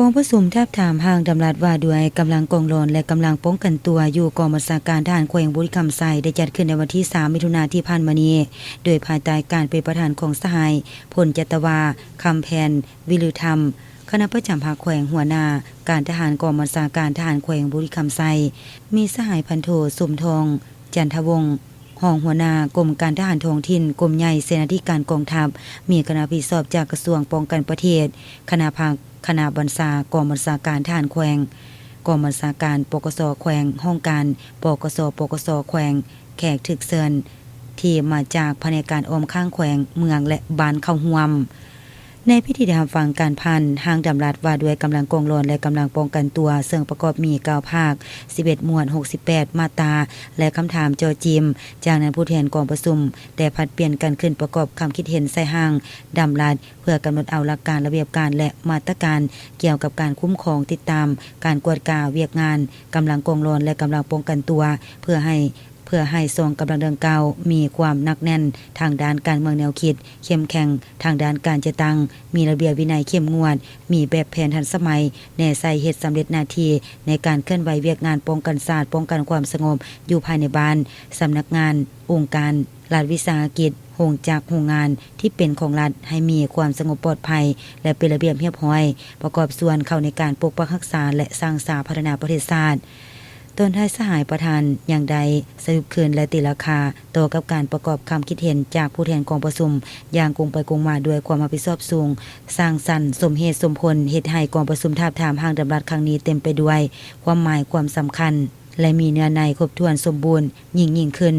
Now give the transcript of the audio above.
ກອງປະຊຸມທາບທາມຮ່າງດຳລັດວ່າດ້ວຍກຳລັງກອງຫຼອນ ແລະ ກຳລັງປ້ອງກັນຕົວ ຢູ່ກອງບັນຊາການທະຫານແຂວງບໍລິຄຳໄຊ ໄດ້ຈັດຂຶ້ນໃນວັນທີສາມ ມິຖຸນາທີ່ຜ່ານມານີ້ ໂດຍພາຍໃຕ້ການເປັນປະທານຂອງສະຫາຍ ພົນຈັດຕະວາ ຄຳແພນ ວິລືທຳ ຄະນະປະຈຳພັກແຂວງ, ຫົວໜ້າການທະຫານກອງບັນຊາການທະຫານແຂວງບໍລິຄຳໄຊ, ມີສະຫາຍພັນໂທ ສົມທອງ ຈັນທະວົງ ຮອງຫົວໜ້າກົມການທະຫານທ້ອງຖິ່ນ, ກົມໃຫຍ່ເສນາທິການກອງທັບ, ມີຄະນະຮັບຜິດຊອບຈາກກະຊວງປ້ອງກັນປະເທດ, ຄະນະພັກ, ຄະນະບັນຊາກອງບັນຊາການທະຫານແຂວງ, ກອງບັນຊາການ ປກສ ແຂວງ, ຫ້ອງການ ປກສ ປກສ ແຂວງ, ແຂກຖືກເຊີນທີ່ມາຈາກພະແນກການອ້ອມຂ້າງແຂວງ, ເມືອງ ແລະ ບ້ານເຂົ້າຮ່ວມ. ໃນພິທີໄດ້ຮັບຟັງການຜ່ານຮ່າງດຳລັດວ່າດ້ວຍກຳລັງກອງຫຼອນ ແລະ ກຳລັງປ້ອງກັນຕົວ, ເຊິ່ງປະກອບມີເກົ້າພາກ, ສິບເອັດໝວດ, ຫົກສິບແປດມາດຕາ ແລະ ຄຳຖາມເຈາະຈີມ. ຈາກນັ້ນຜູ້ແທນກອງປະຊຸມໄດ້ຜັດປ່ຽນກັນຂຶ້ນປະກອບຄຳຄິດເຫັນໃສ່ຮ່າງດຳລັດ ເພື່ອກຳນົດເອົາຫຼັກການ, ລະບຽບການ ແລະ ມາດຕະການກ່ຽວກັບການຄຸ້ມຄອງ, ຕິດຕາມ, ການກວດກາວຽກງານກຳລັງກອງຫຼອນ ແລະ ກຳລັງປ້ອງກັນຕົວ ເພື່ອໃຫ້ ເພື່ອໃຫ້ຊ່ອງກຳລັງດັ່ງກ່າວມີຄວາມໜັກແໜ້ນທາງດ້ານການເມືອງແນວຄິດ, ເຂັ້ມແຂງທາງດ້ານການຈັດຕັ້ງ, ມີລະບຽບວິໄນເຂັ້ມງວດ, ມີແບບແຜນທັນສະໄໝ, ແນໃສ່ເຮັດສຳເລັດໜ້າທີ່ໃນການເຄື່ອນໄຫວວຽກງານປ້ອງກັນຊາດ, ປ້ອງກັນຄວາມສະຫງົບຢູ່ພາຍໃນບ້ານ, ສຳນັກງານ, ອົງການ, ລັດວິສາຫະກິດ, ໂຮງຈັກ, ໂຮງງານທີ່ເປັນຂອງລັດ ໃຫ້ມີຄວາມສະຫງົບປອດໄພ ແລະ ເປັນລະບຽບຮຽບຮ້ອຍ, ປະກອບສ່ວນເຂົ້າໃນການປົກປັກຮັກສາ ແລະ ສ້າງສາພັດທະນາປະເທດຊາດ. ຕອນທ້າຍສະຫາຍປະທານຍັງໄດ້ສະຫຼຸບຄືນ ແລະ ຕີລາຄາຕໍ່ກັບການປະກອບຄຳຄິດເຫັນຈາກຜູ້ແທນກອງປະຊຸມຢ່າງກົງໄປກົງມາດ້ວຍຄວາມຮັບຜິດຊອບສູງ, ສ້າງສັນ, ສົມເຫດສົມຜົນ, ເຮັດໃຫ້ກອງປະຊຸມທາບທາມຮ່າງດຳລັດຄັ້ງນີ້ເຕັມໄປດ້ວຍຄວາມໝາຍຄວາມສຳຄັນ ແລະ ມີເນື້ອໃນຄົບຖ້ວນສົມບູນຍິ່ງໆຂຶ້ນ.